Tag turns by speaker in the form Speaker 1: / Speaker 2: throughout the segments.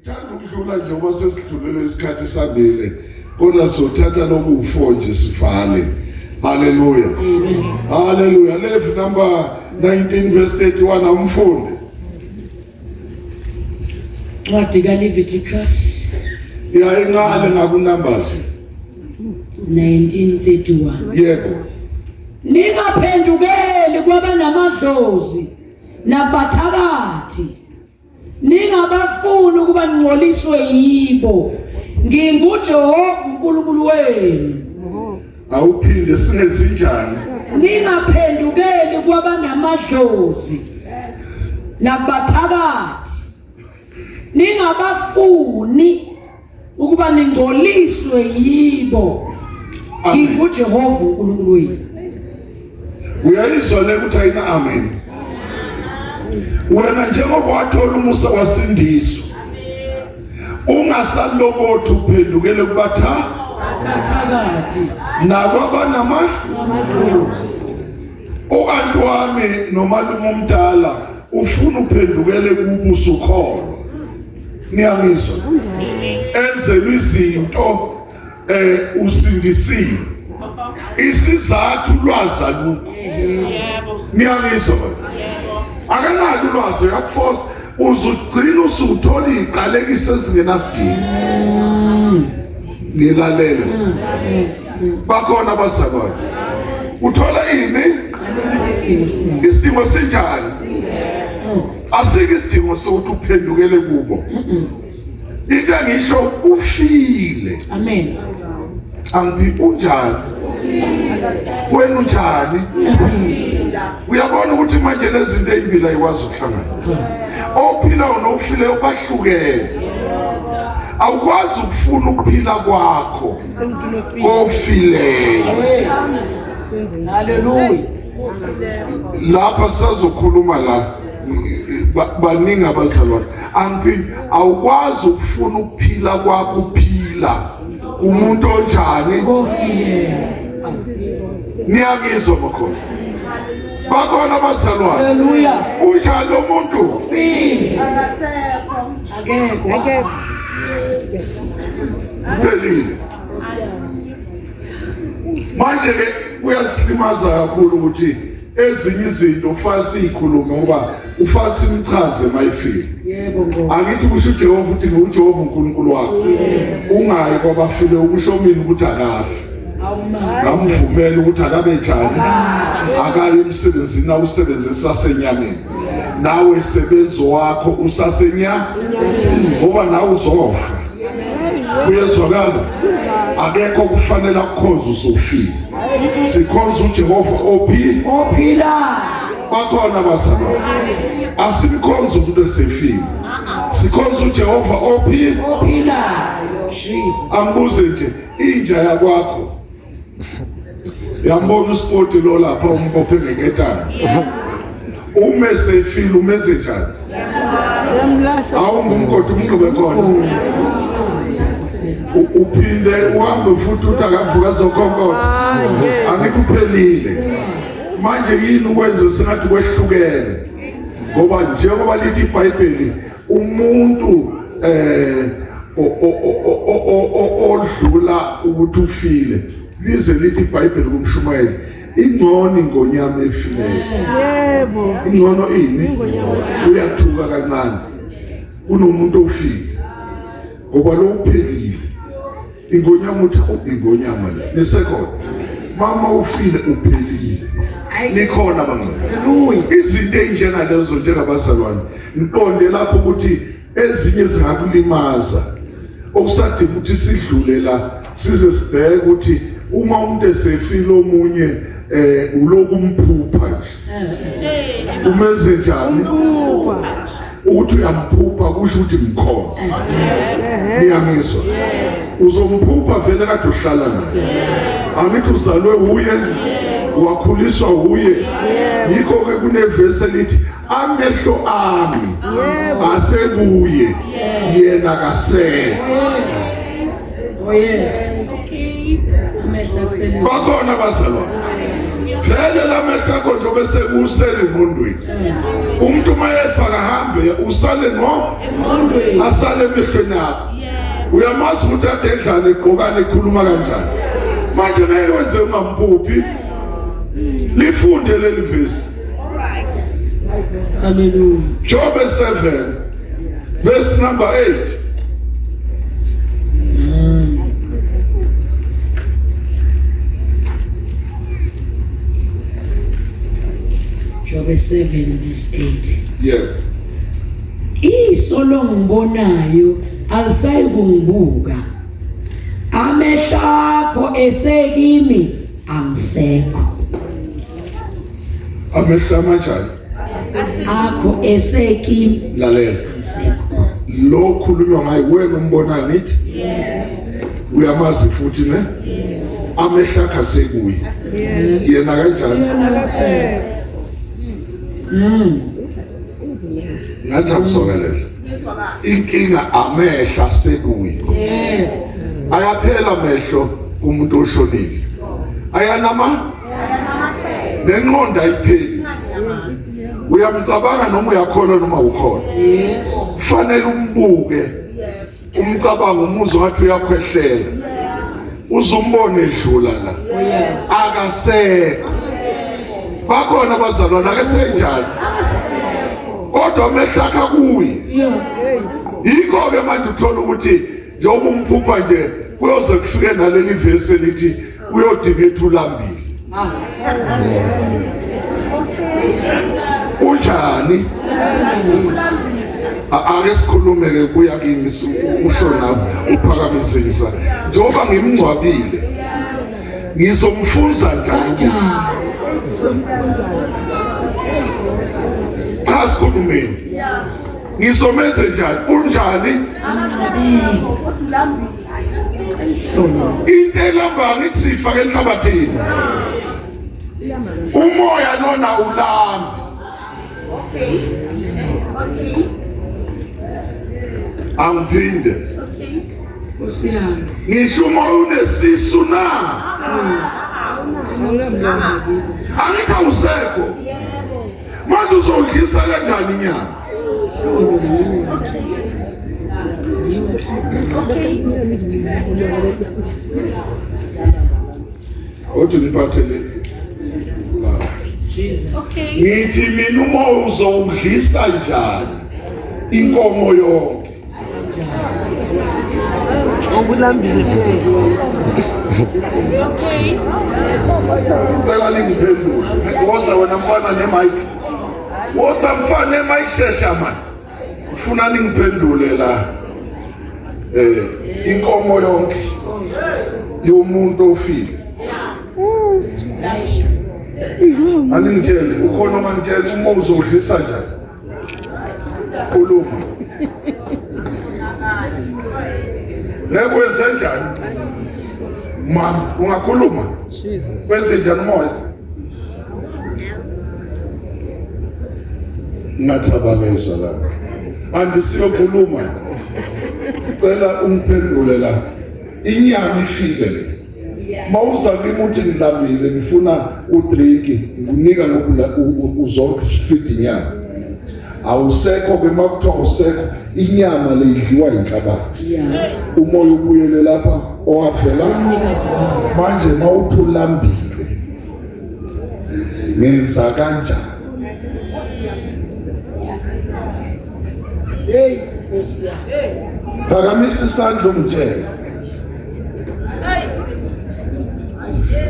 Speaker 1: Ngithanda ukudlula nje uma sesidlulele isikhathi sambile kodwa sothatha lokhu u4 nje sivale. Haleluya. Haleluya. Levi number 19 verse 31 awumfunde.
Speaker 2: Ncwadi kaLeviticus.
Speaker 1: Ya ingale ngaku numbers.
Speaker 2: 1931.
Speaker 1: Yebo.
Speaker 2: Ningaphendukeli kwabanamadlozi nabathakathi. Ningabafuni ukuba ningcoliswe yibo. NginguJehova uNkulunkulu wenu.
Speaker 1: Awuphinde singenzinjani?
Speaker 2: Ningaphendukeli kwabanamadlozi nabathakathi. Ningabafuni ukuba ningcoliswe yibo. NginguJehova uNkulunkulu wenu.
Speaker 1: Uyayizwa le ukuthi ayina amen. Wena njengoba wathola umusa wasindiswa. Ungasalokothi uphendukele kubatha
Speaker 2: bathakathi
Speaker 1: nakwabanamandla. U-anti wami nomalume omdala ufuna uphendukele kubo usukholwa. Niyangizwa? Enzelwe izinto usindisiwe. Isizathu ulwazi alukho.
Speaker 3: Yebo.
Speaker 1: Niyangizwa wena?
Speaker 3: Yebo.
Speaker 1: Akanalo ulwazi uyakuforce uzugcina usuthola iziqalekiso ezingenasidingo. Nilalele. Bakhona abazalwane. Uthola ini? Isidingo sinjani? Asike isidingo sokuthi uphendukele kubo. Into engisho ufile.
Speaker 2: Amen.
Speaker 1: Angiphi unjani? Wena unjani? Uyabona ukuthi manje lezi zinto ezimbili ayikwazi ukuhlangana. Ophilayo nofileyo bahlukene. Awukwazi ukufuna ukuphila kwakho kofileyo.
Speaker 2: Hallelujah.
Speaker 1: Lapha sazokhuluma la baningi abazalwane angiphindi awukwazi ukufuna ukuphila kwakho uphila umuntu onjani niyakizwa makhona bakhona abazalwane
Speaker 2: Haleluya
Speaker 1: unjani lo muntu
Speaker 2: ufile
Speaker 3: Akasekho.
Speaker 2: Akekho.
Speaker 1: Uphelile. Manje ke kuyasilimaza kakhulu ukuthi ezinye izinto ufanele siyikhulume ngoba ufanele simchaze mayifika.
Speaker 2: Yebo Nkosi.
Speaker 1: Angithi kusho uJehova ukuthi nguJehova uNkulunkulu wakho. Ungayi kwabafile ukusho mina ukuthi akafi. Ngamvumela ukuthi akabe njani akaye emsebenzini awusebenzisa senyameni. Nawe sebenzi wakho usasenya ngoba nawe uzofa. Kuyezwakala akekho kufanele akukhonze usufile. Sikhonza uJehova ophi
Speaker 2: ophila.
Speaker 1: Bakhona abazalwane. Asimkhonze umuntu esefile. Sikhonza uJehova ophi
Speaker 2: ophila. Jesus.
Speaker 1: Angibuze nje inja yakwakho yambona uSpoti lo lapha umbophe ngeketana uma esefile umeze njani awungumgodi umgqibe khona uphinde uhambe futhi uthi akavuka azokhonkotha angithi uphelile manje yini ukwenze sengathi kwehlukene ngoba njengoba lithi iBhayibheli umuntu odlula ukuthi ufile lize lithi iBhayibheli kumshumayeli ingcono ingonyama efileyo
Speaker 3: yebo
Speaker 1: ingcono ini uyathuka kancane kunomuntu ofile ngoba lo uphelile ingonyama uthi ingonyama le nisekhona mama ufile uphelile nikhona bangcwele izinto ezinjengalezo njengabazalwane ngiqonde lapho ukuthi ezinye zingakulimaza okusadinga ukuthi sidlule la size sibheke ukuthi uma umuntu esefile omunye ulokumphupha nje umenze njani ukuthi uyamphupha kusho ukuthi mkhonze niyangizwa uzomphupha vele kade uhlala naye angithi uzalwe uye wakhuliswa uye yikho ke kunevesi elithi amehlo ami asekuye yena kasekho.
Speaker 2: Oh yes. Amehlo asekuye.
Speaker 1: Bakhona abazalwane. Vele lamehlo akho nje bese kusele engqondweni. Umuntu uma efa kahambe usale ngqo
Speaker 2: Engqondweni.
Speaker 1: asale emehlweni akho. Uyamazi ukuthi ade edlani egqokani ekhuluma kanjani. Manje ngeke wenze ungampuphi. Lifunde leli vesi.
Speaker 2: Hallelujah.
Speaker 1: Job 7 verse number 8.
Speaker 2: Job 7 verse 8.
Speaker 1: Yeah.
Speaker 2: Iso longibonayo alisayi kungibuka. Amehlo akho esekimi angisekho.
Speaker 1: Amehlo amanjani?
Speaker 2: Akho esekimi
Speaker 1: Lalela.
Speaker 2: angisekho.
Speaker 1: Lo khulunywa ngaye wena umbonayo ngithi? Uyamazi futhi ne? Amehlo akhe asekuye. Yena kanjani? Ngathi akusokelela. Inkinga amehlo asekuye.
Speaker 2: Yebo.
Speaker 1: Ayaphela amehlo kumuntu oshonile. Ayanama? Nenqondo ayipheli. Uyamcabanga noma uyakholwa noma ukholwa.
Speaker 2: Yes.
Speaker 1: Kufanele umbuke. Umcabango umuzwa ngathi uyakhwehlela. Uzumbone edlula la. Akasekho. Bakhona abazalwane akasenjalo. Kodwa amehlo akhe akuye.
Speaker 2: Yeah.
Speaker 1: Yikho ke manje uthola ukuthi njengoba umphupha nje kuyoze kufike naleli vesi elithi uyodinga ethulambile.
Speaker 2: Ah.
Speaker 1: Unjani? Ake sikhulume ke kuya kimi usho nawe uphakamise isandla. Njengoba ngimngcwabile ngizomfunza njani ukudla? Cha sikhulumeni. Ngizomenze njani? Unjani? Into elamba ngithi siyifake enhlabathini. Umoya lona ulambi. Angiphinde.
Speaker 2: Nkosi yami.
Speaker 1: Ngisho umoya unesisu na? Angithi awusekho. Manje uzodlisa kanjani inyama? Othi ngiphathele la.
Speaker 2: Jesus.
Speaker 1: Ngithi mina umoya uzowudlisa njani inkomo yonke?
Speaker 3: Okulambile phela.
Speaker 1: Cela ningiphendule. Woza wena mfana nemic. Woza mfana nemic shesha man. Ufuna ningiphendule la. Inkomo yonke yomuntu ofile. Aningitshele ukhona ongangitshela uma uzodlisa njani? Khuluma. Ngeke wenze njani? Mama, ungakhuluma? Wenze njani umoya? Ngathi abakezwa lapho. Andisiyokhuluma. Cela ungiphendule la. Inyama ifile le. Mawuza kimi uthi ngilambile ngifuna udrink ngikunika ngoba uzofida inyama. Awusekho ke makuthiwa awusekho inyama le idliwa inhlabathi.
Speaker 2: Yeah.
Speaker 1: Umoya ubuyele lapha owavela
Speaker 2: Umnikazi wawo.
Speaker 1: manje mawuthi ulambile ngenza kanjani?
Speaker 2: Hey, Nkosi yami.
Speaker 1: Phakamisa isandla ungitshele.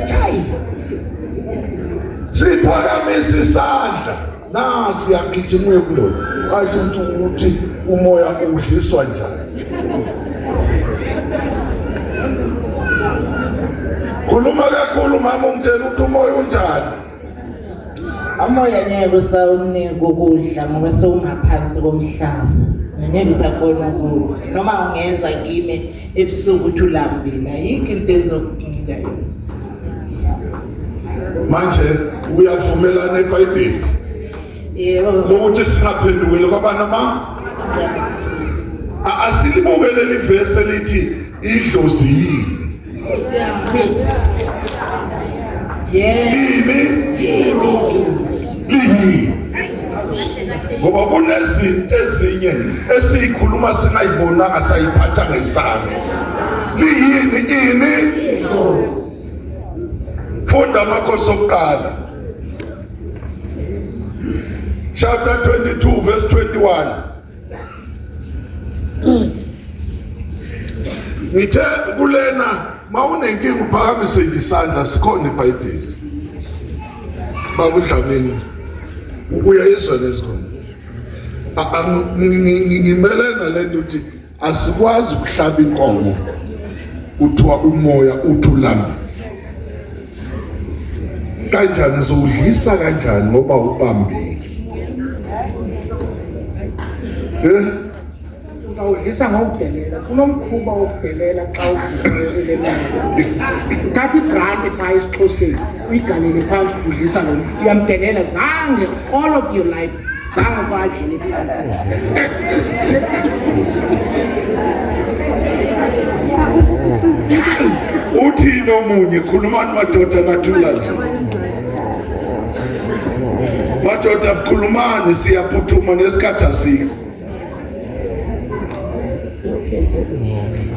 Speaker 2: Chai.
Speaker 1: Siphakamisa isandla. Nasi yagijima uye kulo. Asho ukuthi umoya udliswa njani. Khuluma kakhulu mama ungitshela ukuthi umoya unjani.
Speaker 4: Umoya ngeke usawunika ukudla ngoba sewungaphansi komhlaba. Ngeke usakhona ukudla. Noma ungeza kimi ebusuku uthi ulambile, ayikho into ezokunika yona.
Speaker 1: Manje uyavumelana eBhayibheli
Speaker 4: Yebo.
Speaker 1: lokuthi singaphendukeli kwabanama asilibuke leli verse elithi idlozi yini.
Speaker 2: Nkosi yami.
Speaker 1: Ini liyini? Ngoba kunezinto ezinye esiyikhuluma singayibonanga, sayiphatha ngesandla. Liyini ini? Funda Amakhosi okuqala chapter 22 verse 21. Ngithe kulena mawunenkinga uphakamise nje isandla, sikhona iBhayibheli. Baba uDlamini, uyayizwa lezikhona. Ngimelena lento ukuthi asikwazi ukuhlaba inkomo kuthiwa umoya uthi ulambile. Kanjani sowudlisa kanjani ngoba ubambeki? Eh?
Speaker 5: Uzawudlisa ngokudelela. Kunomkhuba wokudelela xa udlisa le mali. Uthatha ibranti phaa esiXhoseni, uyigalele phantsi, uthi udlisa lo mntu. Uyamdelela zange all of your life zange kwadlele phantsi.
Speaker 1: Uthini omunye? Khulumani madoda, nathula nje. Madoda, khulumani, siyaphuthuma nesikhathi asikho.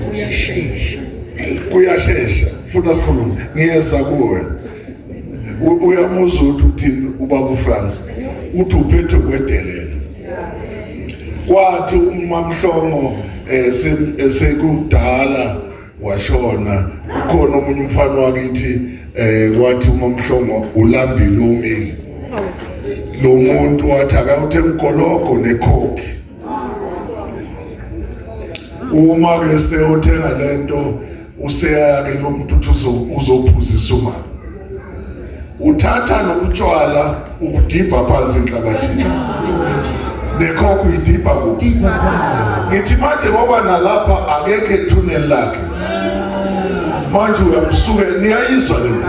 Speaker 2: Kuyashesha.
Speaker 1: Kuyashesha. Funa sikhulume. Ngiyeza kuwe. Uyamuzwa ukuthi uthini ubaba uFrance? Uthi uphethwe kwedelela. Kwathi uMamhlongo sekudala washona, ukhona omunye umfana wakithi wathi uMamhlongo ulambile, umile. Lo muntu wathi akawuthe mgologo nekhokhi. Uma ke seyothenga lento, useyaya ke lo muntu uthi uzophuzisa umama. Uthatha lobutshwala ubudibha phansi enhlabathini, nekhokho uyidibha kuphi? Ngithi manje ngoba nalapha akekho ethuneni lakhe, manje uyamsuke. Niyayizwa le nto?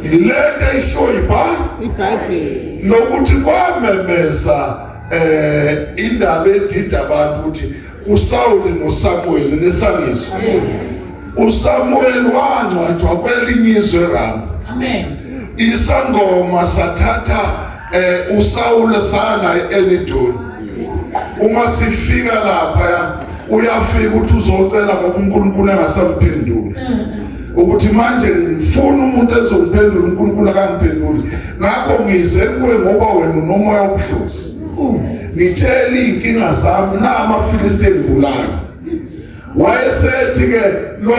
Speaker 1: Yilento eshiwo
Speaker 3: iBhayibheli
Speaker 1: lokuthi kwamemeza indaba edida abantu ukuthi uSawuli noSamuel nesangizwe. uSamuel wangcwatshwa kwelinye izwe eRama.
Speaker 2: Amen.
Speaker 1: Isangoma sathatha uSawule sana eNidoni. Uma sifika lapha, uyafika ukuthi uzocela ngoba uNkulunkulu engasamphenduli, ukuthi manje ngifuna umuntu ezomphendula, uNkulunkulu akangiphenduli, ngakho ngize kuwe ngoba wena unomoya wobudlozi, ngitshela iy'nkinga zami na amaFilisti engibulala. Wayesethi ke lo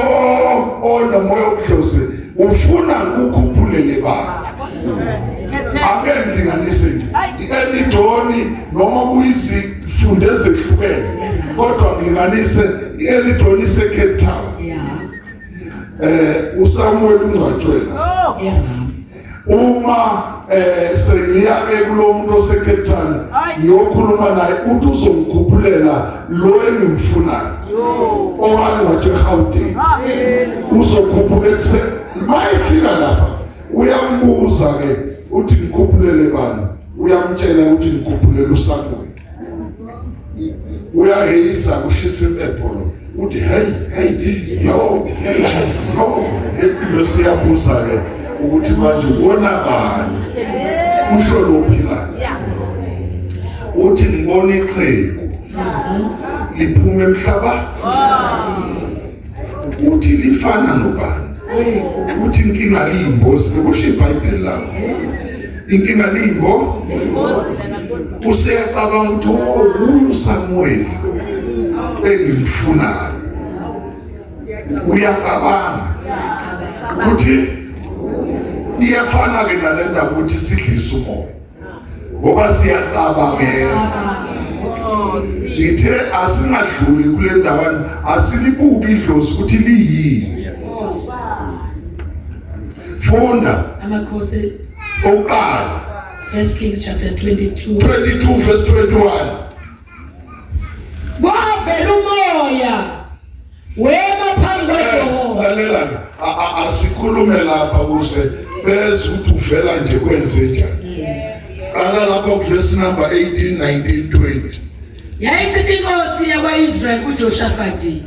Speaker 1: onomoya wobudlozi ufuna ngikukhuphulele bani? Ake ngilinganise nje i-Elidoni, noma kuyizifundo ezehlukene, kodwa ngilinganise i-Elidoni ise-Cape Town. uSamuel ungcwatshwe uma sengiya ke kulo muntu ose-Cape Town, ngiyokhuluma naye, uthi uzongikhuphulela lo engimfunayo owangcwatshwe eGauteng, uzokhuphuka ekuseni. Mayifika lapha uyambuza ke uthi ngikhuphulele bani? Uyamtshela ukuthi ngikhuphulele uSamuel. Uyaheyisa, kushisa impepho lo, uthi hey hey, yo hey yo hey. Bese iyabuza ke ukuthi manje ubona bani? Kusho lo philayo, uthi ngibona ixhegu liphuma emhlaba. Uthi lifana nobani? Uthi inkinga liyimbozi, lokusho iBhayibheli lakho, inkinga liyimbo. Useyacabanga ukuthi oh, uSamuel engimfunayo. Uyacabanga ukuthi iyafana ke nale ndaba ukuthi sidlise umoya ngoba siyacabangela. Ngithe asingadluli kule ndawana, asilibuki idlozi ukuthi liyini. Funda.
Speaker 2: Amakhosi
Speaker 1: Oqala.
Speaker 2: First Kings chapter 22.
Speaker 1: 22 verse 21.
Speaker 2: Kwavela umoya wema phambi kwaJehova.
Speaker 1: Lalela ke, asikhulume lapha kuze beze ukuthi uvela nje kwenze njani. Qala lapha kuverse number 18, 19, 20.
Speaker 2: Yayisithi inkosi yakwa-Israyeli kuJoshafati,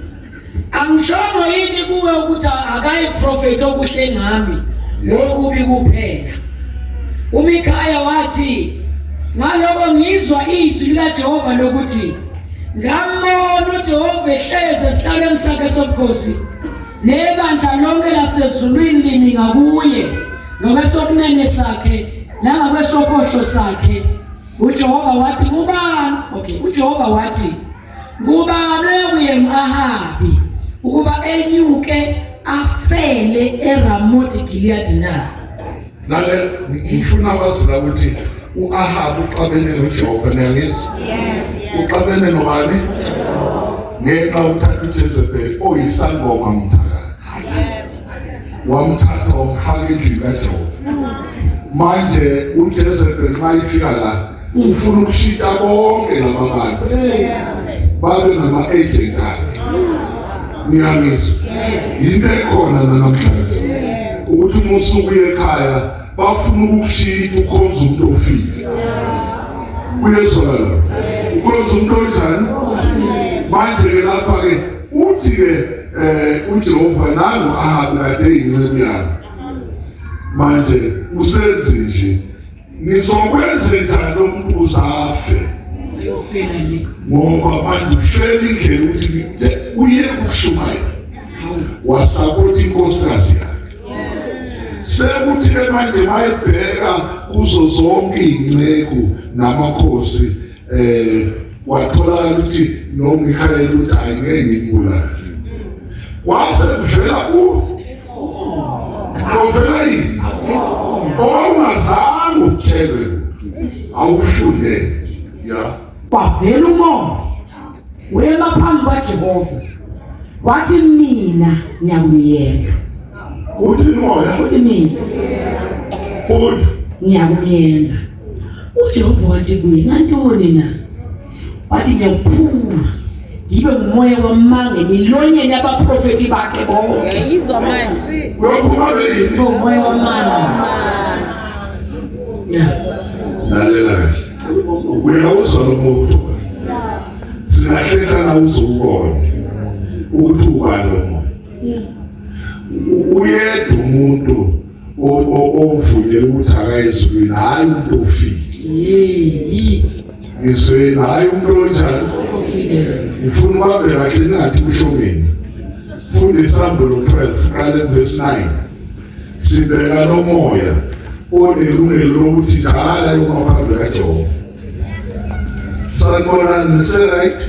Speaker 2: angishongo yini kuwe ukuthi akayiprofethi okuhle ngami? Ngokubi kuphela. UMikhaya wathi, ngaloko ngizwa izwi likaJehova lokuthi ngambona uJehova ehlezi esihlalweni sakhe sobukhosi nebandla lonke lasezulwini limi ngakuye ngokwesokunene sakhe nangakwesokhohlo sakhe. UJehova wathi kubani? Okay, uJehova wathi ngubani oyakuye ngu-Ahabi ukuba enyuke afele eRamoti Gileyadi na?
Speaker 1: Lalela, ngifuna wazi la ukuthi u-Ahabi uxabene noJehova, niyangizwa? Uxabene nobani? Ngenxa uthatha uJezebel oyisangoma mthakathi. Wamthatha wamfaka endlini kaJehova. Manje uJezebel mayifika la ufuna ukushintsha bonke laba bantu babe nama-agent akhe. Niyangizwa? Yinto ekhona namhlanje ukuthi uma usuke uye ekhaya bafuna ukukushintsha ukhonza umuntu ofile. Kuyezwakala? Ukhonza umuntu onjani? Manje-ke lapha-ke uthi-ke um uJehova nangu Ahabi kade eyinceku yami manje usenze nje nizokwenze njani lo muntu uzafe ngoba manje ufela indlela ukuthi uye ukushumayela wasapota inkosikazi yakhe sekuthi-ke manje mayibheka kuzo zonke iy'nceku namakhosi eh watholakala ukuthi noMikhayeli uthi ayingeke ngimbulale kwase kuvela u kovela yini owawungazange utshelwe awufunde ya
Speaker 2: kwavela umoya wema phambi kwaJehova wathi mina ngiyakumyeka
Speaker 1: uthi moya
Speaker 2: uthi mina
Speaker 1: funda
Speaker 2: ngiyakumyeka uJehova wathi kuye ngantoni na wathi ngiyakuphuma ngibe ngumoya wamanga emilonyeni yabaprofethi bakhe bonke
Speaker 3: Ngiyizwa manje.
Speaker 1: uyophuma yini
Speaker 2: umoya wamanga yeah
Speaker 1: lalela kahle uyawuzwa lo muntu singahlehla na uzowubona ukuthi ubani lo moya uyedwa umuntu ovunyelwe ukuthi akaye ezulwini hhayi umuntu ofile ngizweni hhayi umuntu onjani ngifuna ubambe kahle ningathi kusho mina funda isambulo 12 qale kuvesi 9 sibheka lo moya onelungelo lokuthi njalo ayoma phambi kaJehova sanibonani nise-right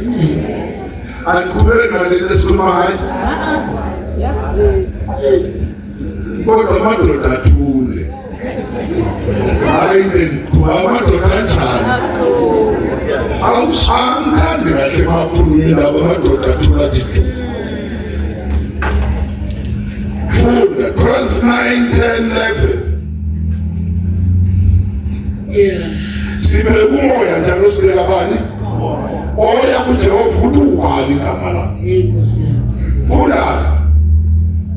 Speaker 1: aniqhubeki ngalento esikhuluma ngayo kodwa amadoda athule hayi into amadoda anjani angithandi kahle makhulunywa indaba amadoda athula athi du funda 12 9 10 11
Speaker 2: yeah
Speaker 1: sibeke umoya njalo sibeka bani oya kuJehova ukuthi ubani igama lakhe
Speaker 2: inkosi yami
Speaker 1: funda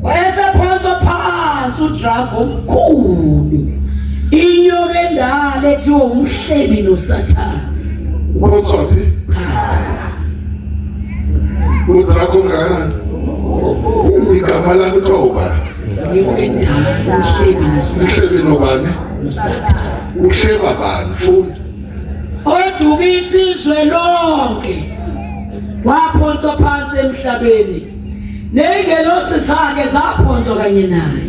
Speaker 2: wayesephonswa phansi udrago omkhulu inyoka endala ethiwa umhlebi nosathane
Speaker 1: uphonswa phi
Speaker 2: phansi
Speaker 1: udrago ngakanani igama lakhe kuthiwa ubani
Speaker 2: inyoka endala umhlebi nosathane
Speaker 1: umhlebi nobani
Speaker 2: nosathane
Speaker 1: uhleba bani funda
Speaker 2: odukisa izwe lonke waphonswa phansi emhlabeni ney'ngelosi zakhe zaphonswa kanye naye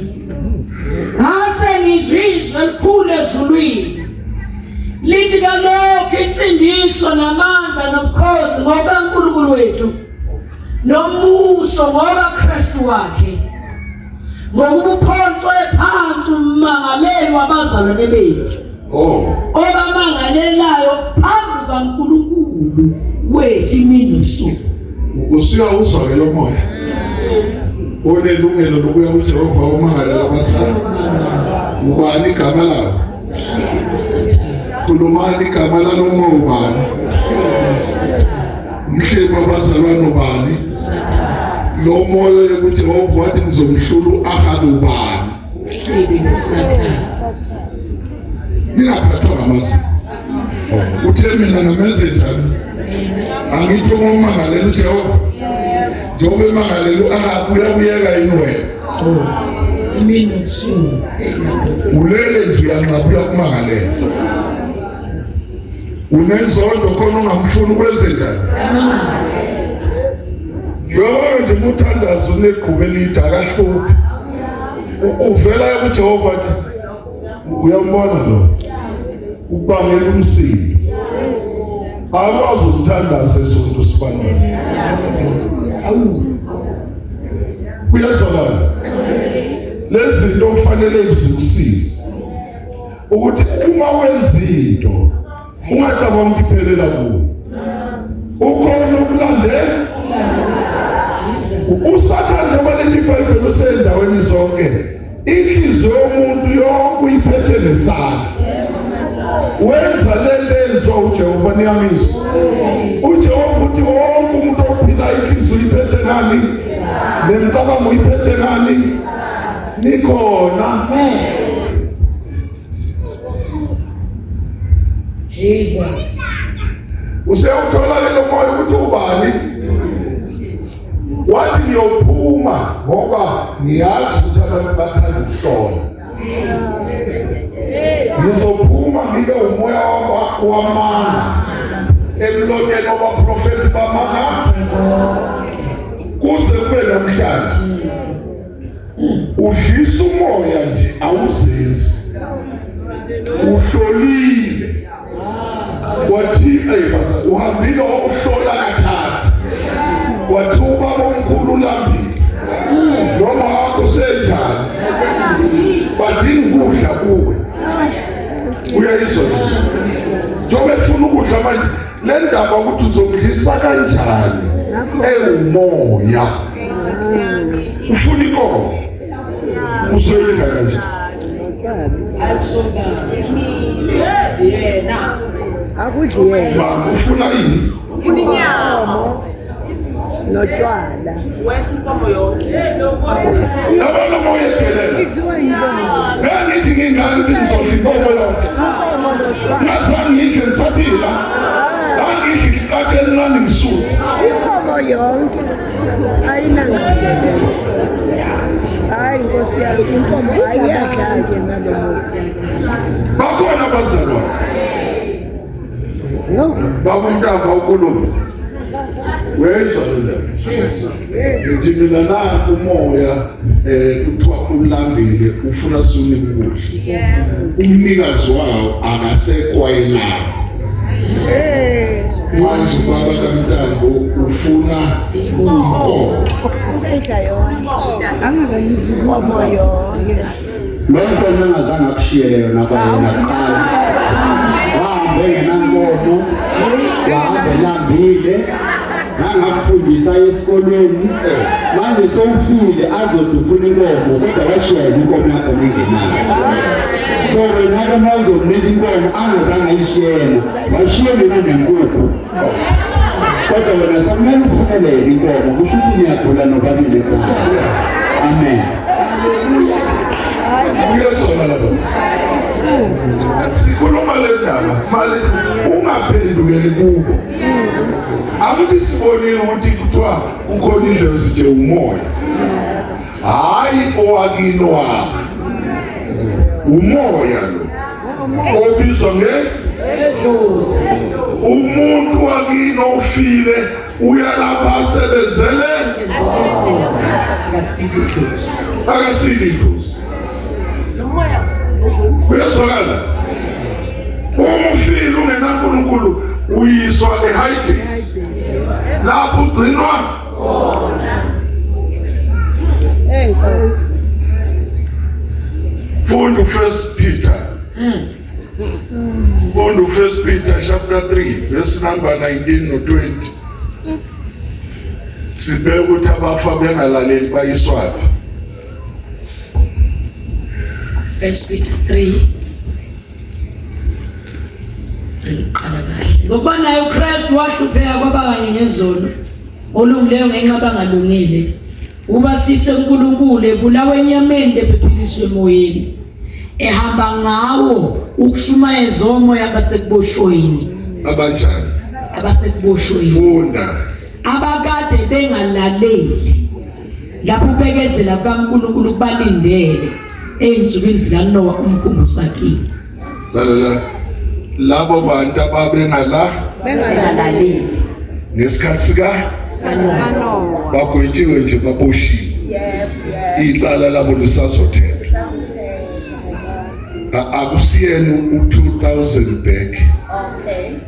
Speaker 2: ngase ngizwa izwi elikhulu ezulwini lithi kalokhu insindiso namandla nobukhosi ngokaNkulunkulu wethu nombuso ngokaKristu wakhe ngokuba uphonswe phansi ummangaleli wabazalwane bethu
Speaker 1: oh
Speaker 2: obamangalelayo phambi kukaNkulunkulu wethu imini nosuku
Speaker 1: usuyawuzwa ke lo moya onelungelo lokuya kuJehova umangalela abazali ubani igama lakho khulumani igama lalo moya ubani umhleli wabazalwane ubani lo moya yokuthi Jehova wathi ngizomhlula u-Ahabi ubani ningaphathwa ngamazwi uthe mina ngamenze njani angithi uma umangalela uJehova njengoba emangalela u-Ahabi uyakuyeka yini wena
Speaker 2: Imini nobusuku.
Speaker 1: Ulele nje uyanqaba uyakumangalela. Unenzondo khona ungamfuni ukwenze njani? Uyabona nje umuthandazo unegqubu elide akahluphi. Uvela kuJehova athi uyambona lo ukubangela umsindo. Akwazi ukuthandaza esonto sibanibani. Kuyezwakala. Lezi zinto kufanele zikusize ukuthi uma wenza into ungacabanga ukuthi iphelela kuwe. Ukhona ukulandela uSathane njengoba lithi iBhayibheli usendaweni zonke inhliziyo yomuntu yonke uyiphethe ngesandla wenza lento enziwa uJehova niyamizwa uJehova uthi wonke umuntu ophila inhliziyo uyiphethe ngani nemicabango uyiphethe ngani nikhona
Speaker 2: Jesus
Speaker 1: usewuthola ke lo moya ukuthi ubani wathi ngiyophuma ngoba ngiyazi ukuthi abantu bathanda ukuhlola ngizophuma ngibe umoya wamanga emlonyeni wabaprofethi bamanga kuze kube namhlanje udlisa umoya nje awuzenzi uhlolile wathi ey basa uhambile uhlola kathathu wathi ubaba omkhulu ulambile noma wakho senjani badinga ukudla kuwe uyayizwa njengoba efuna ukudla manje le ndaba ukuthi uzomdlisa kanjani ewumoya ufuna inkomo uzoyidla kanjani
Speaker 2: Yena.
Speaker 3: Akudli yena.
Speaker 1: Mama ufuna ini?
Speaker 3: Ufuna inyama. Notshwala.
Speaker 4: Wesa inkomo yonke.
Speaker 1: Yabona uma uyedelela.
Speaker 3: Idliwa yinkomo.
Speaker 1: Ngangithi ngingane ukuthi ngizodla inkomo yonke.
Speaker 3: Inkomo notshwala.
Speaker 1: Ngazange ngidle ngisaphila. Ngangidla iqatha elincane ngisuthe.
Speaker 3: Inkomo yonke. Ayinangane. Hayi Nkosi yami inkomo ayiyadla ke nalo.
Speaker 1: Bakhona abazalwane. Baba umntamba ukhuluma. Wezwa le ndaba. Ngithi mina naku umoya eh kuthiwa ulambile ufuna sunike ukudla. Umnikazi wawo akasekho ayelapho. Manje ubaba kaMntambo ufuna inkomo.
Speaker 3: Uzayidla yonke. Inkomo yonke.
Speaker 6: Lo nkomo engazange akushiyele yona kwayena kuqala. Wahambe engenankomo, wahambe elambile, zange akufundisa esikolweni. Manje sowufile azothi ufuna inkomo kodwa washiya yena inkomo yakho nengenayo. So wena-ke uma uzomnika inkomo angazange ayishiye yena, washiye mina nenkukhu. Kodwa wena sekumele ufunele yena inkomo, kusho ukuthi niyagula nobabili ekhaya. Amen.
Speaker 1: Uyezona lapha. Sikhuluma le ndaba mali ungaphendukeli kubo. Akuthi sibonile ukuthi kuthiwa kukhona idlozi nje umoya. Hayi owakini wakho. Umoya lo obizwa nge
Speaker 2: Edlozi.
Speaker 1: umuntu wakini ofile uyalapha asebenzele
Speaker 2: Akasile idlozi.
Speaker 1: akasile idlozi. Kuyezwakala. Uma ufile ungenaNkulunkulu uyiswa eHades. Lapho ugcinwa
Speaker 3: Hey Nkosi.
Speaker 1: Funda uFirst Peter. Funda uFirst Peter chapter 3 verse number 19 no 20. Sibheke ukuthi abafa bengalaleli bayiswaphi.
Speaker 2: First Peter 3 Sengiqala kahle. Ngokuba naye uKristu wahlupheka kwaba kanye ngezono olungileyo ngenxa abangalungile ukuba sise uNkulunkulu ebulawa enyameni kepha ephiliswe emoyeni ehamba ngawo ukushumayeza omoya abasekuboshweni
Speaker 1: Abanjani?
Speaker 2: abasekuboshweni
Speaker 1: Funda.
Speaker 2: abakade bengalaleli Lapho ubekezela kukaNkulunkulu kubalindele ezinsukwini zikaNowa umkhumbi usakhiwe.
Speaker 1: Lalela labo bantu ababengala
Speaker 3: Bengalaleli.
Speaker 1: ngesikhathi sika
Speaker 3: Sikanowa.
Speaker 1: bagwetshiwe nje baboshiwe. Icala labo lisazothethwa. Akusiyena u-2000 back.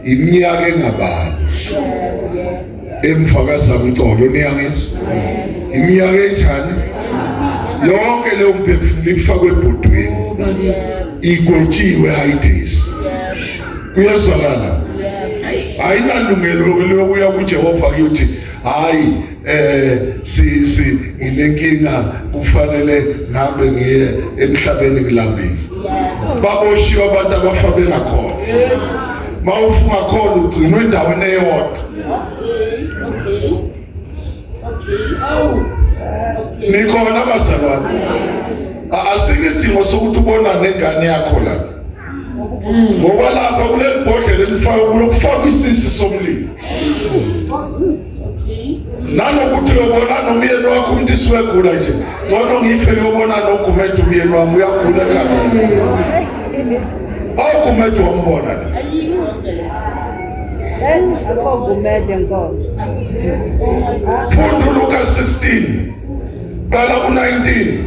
Speaker 1: Iminyaka engabali. Emva kaZamcolo niyangizwa. Iminyaka enjani? Yonke leyo mphefumulo ifakwe ebhodweni. Igwetshiwe Hades. Kuyezwakala. Ayinalungelo lokuya kuJehova kuyothi hayi si si nginenkinga kufanele ngihambe ngiye emhlabeni ngilambile. Baboshiwe abantu abafa bengakhona. Mawufunga khona ugcinwe endaweni eyodwa. Nikhona bazalwane. Asikho isidingo sokuthi ubonane nengane yakho la. Ngoba lapha kuleli bhodlela elifakwe kulo kufakwa isisi somlilo. Nanokuthi uyobona nomyeni wakho umuntu isiwegula nje. Ngcono ngife ngiyobona noGumede umyeni wami uyagula ekhaya. Awugumede wambona la.
Speaker 3: Akho Nkosi.
Speaker 1: Funda uLuka 16 qala ku-19.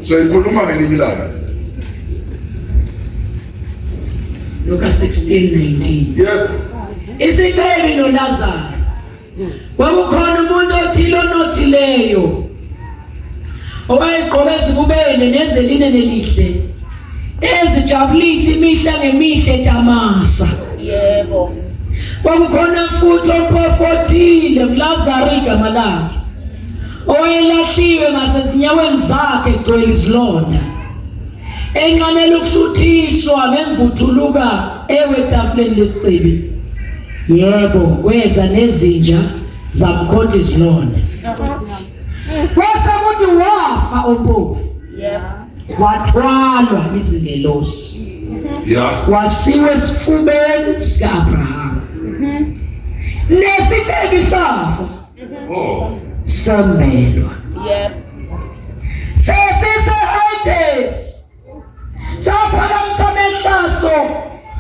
Speaker 1: So ikhuluma ngelinye ilanga.
Speaker 2: Luka 16:19.
Speaker 1: Yebo.
Speaker 2: Isicebi noLazaro. Kwakukhona umuntu othile onothileyo owayegqoke ezibubende nezeline nelihle ezijabulisa imihla ngemihla etamasa.
Speaker 4: Yebo.
Speaker 2: Kwakukhona futhi ompofothile uLazaro igama lakhe owayelahliwe ngasezinyaweni zakhe egcwele izilonda enxanela ukusuthiswa ngemvuthuluka ewe etafuleni lesicebi. Yebo, kweza nezinja zamkhotha izilonda. Kwase kuthi wafa ompofu. Wathwalwa izingelosi.
Speaker 1: Yeah.
Speaker 2: Wasiwe esifubeni sika-Abrahama. Nesicebi safa.
Speaker 1: Oh.
Speaker 2: Sambelwa.
Speaker 4: Yep.
Speaker 2: Sesise Hades. Saphakamisa amehlaso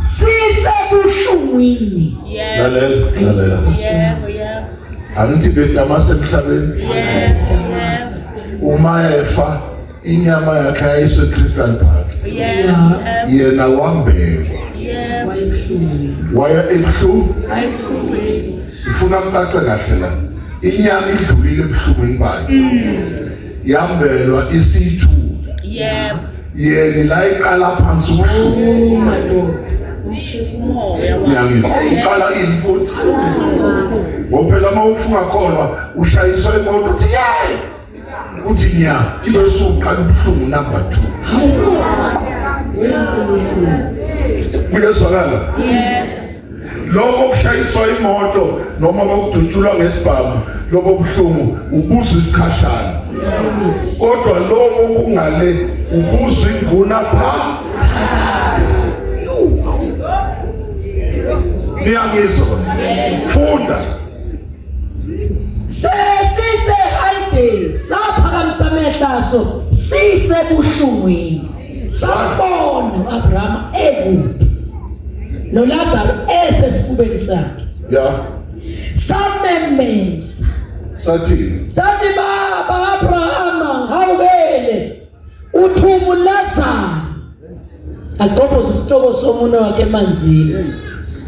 Speaker 2: sisebuhlungwini.
Speaker 4: Yebo.
Speaker 1: Lalela, lalela.
Speaker 4: Yebo, yebo.
Speaker 1: Angithi bedamasa emhlabeni.
Speaker 4: Yebo.
Speaker 1: Uma efa inyama yakhe ayiswe eCrystal Park.
Speaker 4: Yebo.
Speaker 1: Yena wambekwa.
Speaker 4: Yebo.
Speaker 2: Wayebuhlungu.
Speaker 1: Waya ebuhlungu.
Speaker 2: Wayebuhlungwini.
Speaker 1: Ifuna kucace kahle la. Inyama idlulile ebuhlungwini bayo. Yambelwa isithula.
Speaker 4: Yebo.
Speaker 1: Yena la iqala phansi ubuhlungu.
Speaker 2: Oh my Lord.
Speaker 4: Umoya wakhe.
Speaker 1: Uyangizwa? Uqala ini futhi? Ngoba phela uma ufunga kholwa ushayiswa imoto uthi yey! Uthi nya ibe usuqala ubuhlungu number 2. Kuyezwakala?
Speaker 4: Yebo.
Speaker 1: Lokho kushayiswa imoto noma bakudutshulwa ngesibhamu lobo buhlungu ubuzwa isikhashana. Kodwa lokho kungale ubuzwa inguna pha. Niyangizwa? Funda.
Speaker 2: Sesise Hades saphakamisa amehlaso sisebuhlungwini. Sambona uAbraham ekude noLazaro esesifubeni sakhe.
Speaker 1: Ya.
Speaker 2: Samemeza.
Speaker 1: Sathi
Speaker 2: Sathi baba Abrahama ngihawukele uthuma uLazaro agcobhoze isihlobo somunwe wakhe emanzini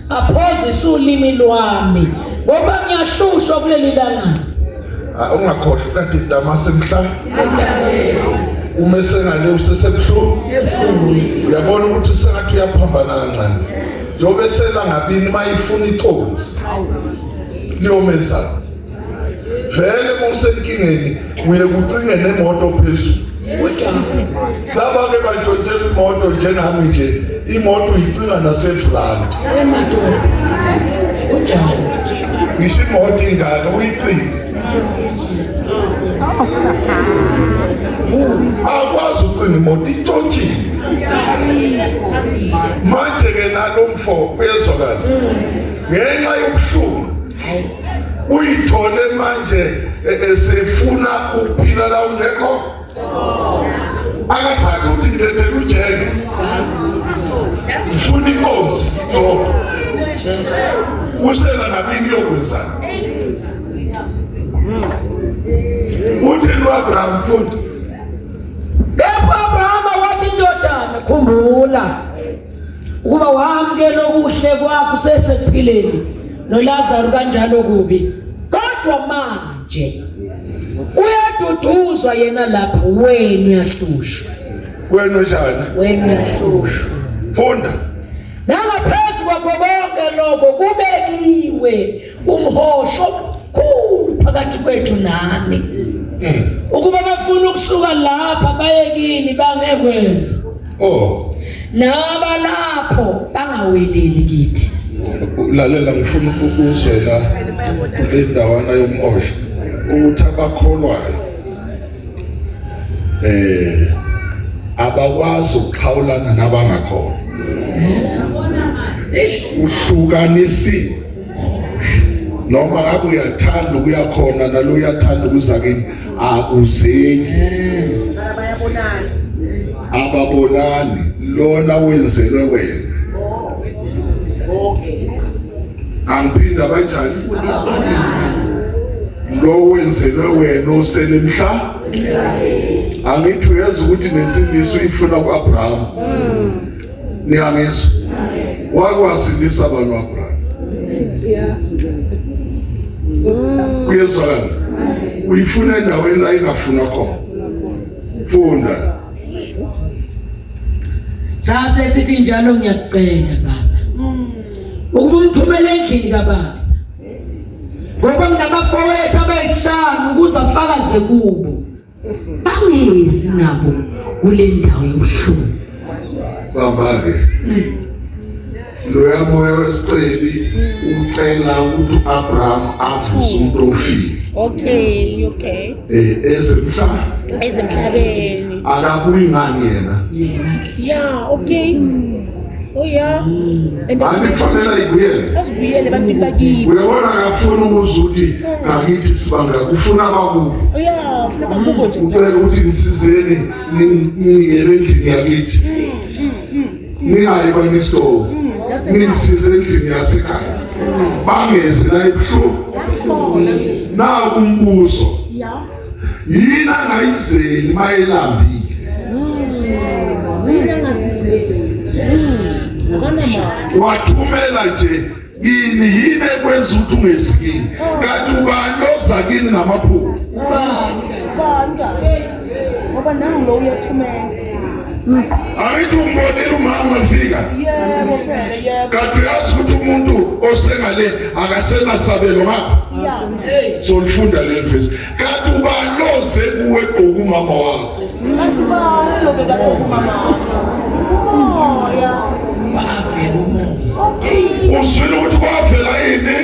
Speaker 2: aphozise ulimi lwami ngoba ngiyahlushwa kuleli langa.
Speaker 1: Ungakhohlwa kade idamasa emhla uma esengale usesebuhlungu. Uyabona ukuthi sengathi uyaphambana kancane. Njengoba eselangabini uma ifuna iconsi liyomenzana. Vele uma usenkingeni uye kucinge nemoto phezulu. Laba ke bantshontshela imoto njengami nje, imoto uyicinga nasefront. Ngisho imoto ingaka uyicinga. Akwazi ucinga imoto itshontshile. Manje ke nalo mfo uyezwakala. Ngenxa yobuhlungu. Uyithole manje esefuna ukuphila la ungekho. Akasazi ukuthi ngilethele ujeke. Ngifuna inkosi. Job. Usela ngabini yokwenzani? Uthini uAbraham futhi?
Speaker 2: Kepha uAbrahama wathi indodana khumbula ukuba wamukela okuhle kwakho usesekuphileni noLazaru kanjalo kubi kodwa manje uyaduduzwa yena lapha wena uyahlushwa
Speaker 1: Wena unjani?
Speaker 2: Wena uyahlushwa.
Speaker 1: Funda.
Speaker 2: Nangaphezu kwakho konke lokho kubekiwe umhosho omkhulu phakathi kwethu nani. Ukuba bafuna ukusuka lapha baye kini bangekwenza.
Speaker 1: Oh.
Speaker 2: Nabalapho bangaweleli kithi.
Speaker 1: Lalela ngifuna ukuzwe la kule ndawana yomhosho ukuthi abakholwayo eh abakwazi ukuxhawulana nabangakholwa. Uhlukanisiwe noma ngabe uyathanda ukuya khona nalo uyathanda ukuza kini akuzeki ababonani lona wenzelwe wena angiphinda kanjani lo wenzelwe wena osele mhla angithi uyazi ukuthi nensindiso uyifuna ku-abraham niyangizwa wake wasindisa abantu u-abraham kuyezwakala uyifuna endaweni la ingafuna khona funda
Speaker 2: Sase sithi njalo ngiyakucela baba ukuba umthumele endlini kababa ngoba nginabafowethu abayisihlanu ukuze afakaze kubo bangezi nabo kule ndawo yobuhlungu
Speaker 1: bamba-ke loya moya wesicebi ucela ukuthi u-abraham avuse umuntu ofile
Speaker 4: Okay, okay.
Speaker 1: Eh ezemhlabeni.
Speaker 4: Ezemhlabeni.
Speaker 1: Akabuyi ngani yena?
Speaker 2: Yena ke.
Speaker 4: Yeah, okay. Oh yeah. And
Speaker 1: Anti kufanele ayibuyele.
Speaker 4: Azibuyele ebantwini bakibo.
Speaker 1: Uyabona akafuni ukuzwa ukuthi ngakithi sibanga ufuna abakubo.
Speaker 4: Oh yeah, ufuna abakubo nje.
Speaker 1: Ucela ukuthi nisizeni ningene endlini yakithi. Ningayi kwanisitolo. Nisize endlini yasekhaya. Bangezi la ebuhlungu. Naku umbuzo. Yini angayizeli mayelambile?
Speaker 4: Yini angazizeli? Akanamali.
Speaker 1: Wathumela nje kini yini ekwenza ukuthi ungezi kini kanti ubani oza kini ngamaphupho
Speaker 4: Ubani kanti? Ngoba nangu lo uyathumela.
Speaker 1: Angithi umbonile umama efika
Speaker 4: Yebo phela yebo.
Speaker 1: kanti uyazi ukuthi umuntu osengale akasenasabelo ngapha
Speaker 4: Yeah.
Speaker 1: solifunda leli vesi kanti ubani loze kuwe egqoka umama wakho
Speaker 4: Kanti ubani lo bekagqoka umama wakho? Umoya.
Speaker 2: Wavela umoya.
Speaker 1: Uzwile ukuthi kwavela ini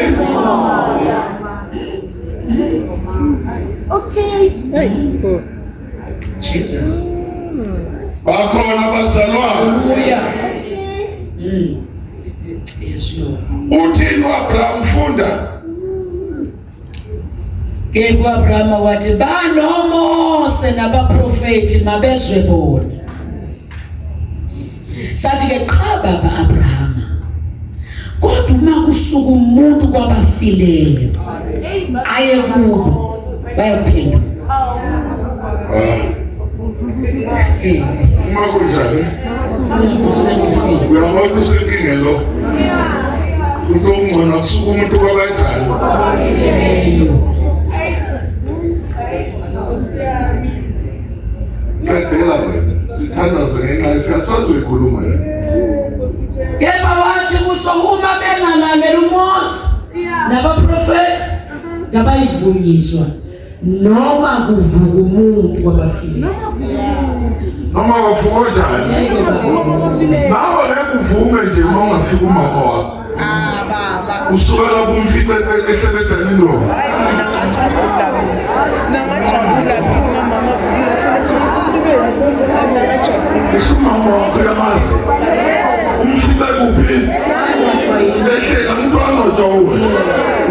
Speaker 4: Okay. Hey, Nkosi.
Speaker 2: Jesus.
Speaker 1: Bakhona abazalwane.
Speaker 2: Hallelujah. Yes Lord.
Speaker 1: Uthini uAbraham funda?
Speaker 2: Ke kuAbraham wathi banoMose nabaprofeti mabezwe bona. Sathi ke qha baba Abraham. Kodwa uma kusuka umuntu kwabafileyo aye kubo bayophenduka.
Speaker 1: Ah. Uma kunjani?
Speaker 2: Usengifile.
Speaker 1: Uyabona usenkingeni lo. Umuntu ongcono akusuka umuntu kwabanjani.
Speaker 2: Abafileyo.
Speaker 1: Qedela wena. Sithandaze ngenxa yesikhathi sazoyikhuluma le.
Speaker 2: Kepha wathi kuso uma bengalalela uMose nabaprofeti ngabayivunyiswa noma kuvuka umuntu kwabafile.
Speaker 1: Noma wavuka kanjani?
Speaker 2: Ngeke bavuke.
Speaker 1: Nawe ngeke uvume nje uma ungafika umama wakho.
Speaker 4: Ah baba.
Speaker 1: Usuka lapho umfice ehlele edining room.
Speaker 4: Hayi mina ngajabula mina. Nangajabula mina mama Nangajabula.
Speaker 1: Ngisho umama wakho uyamazi. Umfice kuphi? Ehlela umuntu angcotshwa uwe.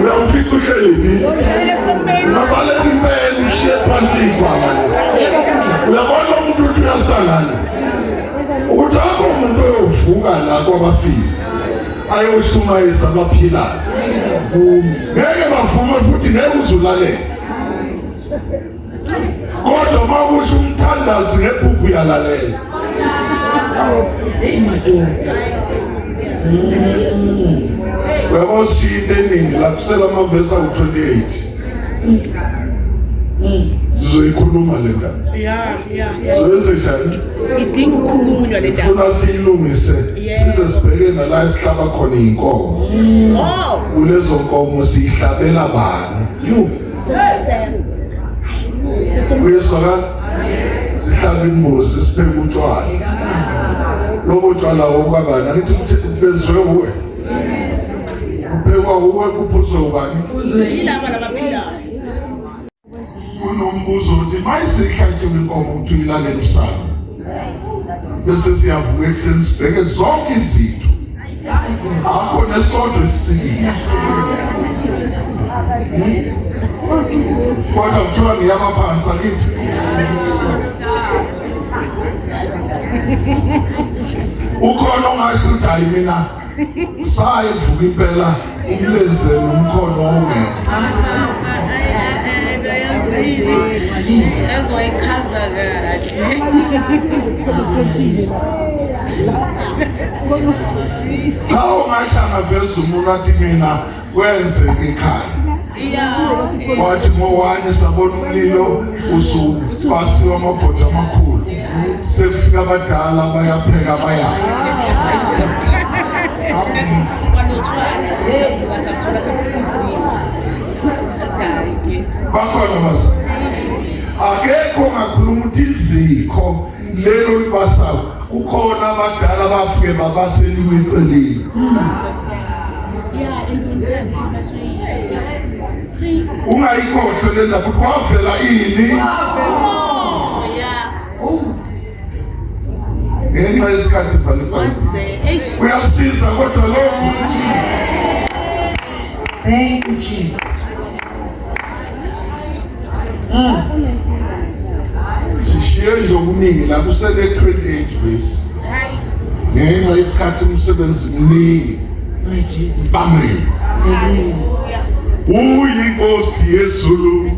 Speaker 1: Uyamfica uhleli Unabaleka impela ushiye phansi iy'khwama lezi. Uyabona umuntu uthi uyasalana ukuthi akho umuntu oyovuka la kwabafile ayoshumayeza abaphilayo. Ngeke bavume futhi ngeke uzulalele. Kodwa uma kusho umthandazi ngephuphu uyalalela.
Speaker 2: Hey madoda.
Speaker 1: Uyabo sishiya into eningi la kusela amavesi awu-28. Sizoyikhuluma le ndaba.
Speaker 7: Ya, ya, ya.
Speaker 1: Sizoyenze njani?
Speaker 7: Idinga ukukhulunywa le ndaba.
Speaker 1: Funa siyilungise size sibheke nala esihlaba khona iy'nkomo.
Speaker 7: Oh,
Speaker 1: Kulezo nkomo siyihlabela bani? Kuyezwakala? Sihlaba imbuzi sipheke utshwala. Lobo tshwala obukabani? Angithi bezwe uwe. Kuphekwa uwe kuphuzwe ubani?
Speaker 7: yilaba labaphilayo.
Speaker 1: Kunombuzo uthi mayisihlatshiwe inkomo ukuthi uyilale emsamo. Bese siyavuka ekuseni sibheke zonke izinto. Akho nesodwa esisindile. Kodwa kuthiwa ngiyabaphansi akithi. Ukhona ongasho ukuthi hayi mina sayivuka impela umlenze nomkhono wawungekho.
Speaker 7: Ezoyichaza kahle.
Speaker 1: Cha ungasho angaveza umuntu athi mina kwenzeka ekhaya. Wathi ngo-1 sabona umlilo usubasiwe amabhodo amakhulu. Sekufika abadala bayapheka bayaya.
Speaker 7: Kwalotshwala wasathola sekuphuziwe. Azange.
Speaker 1: Bakhona bazali. Akekho ongakhuluma ukuthi izikho lelo libasayo. Kukhona abadala bafike babaseliwe eceleni.
Speaker 7: Ya, into
Speaker 1: Ungayikhohlwa le ndaba ukuthi kwavela ini
Speaker 7: Ya.
Speaker 1: ngenxa yesikhathi vala iBhayibheli.
Speaker 7: Eish.
Speaker 1: Kuyasiza kodwa lokhu.
Speaker 2: Thank you Jesus.
Speaker 1: Sishiye nje okuningi la kusele 28 verse. Ngenxa yesikhathi umsebenzi mningi.
Speaker 2: My Jesus.
Speaker 1: Bamri. Uyinkosi yezulu.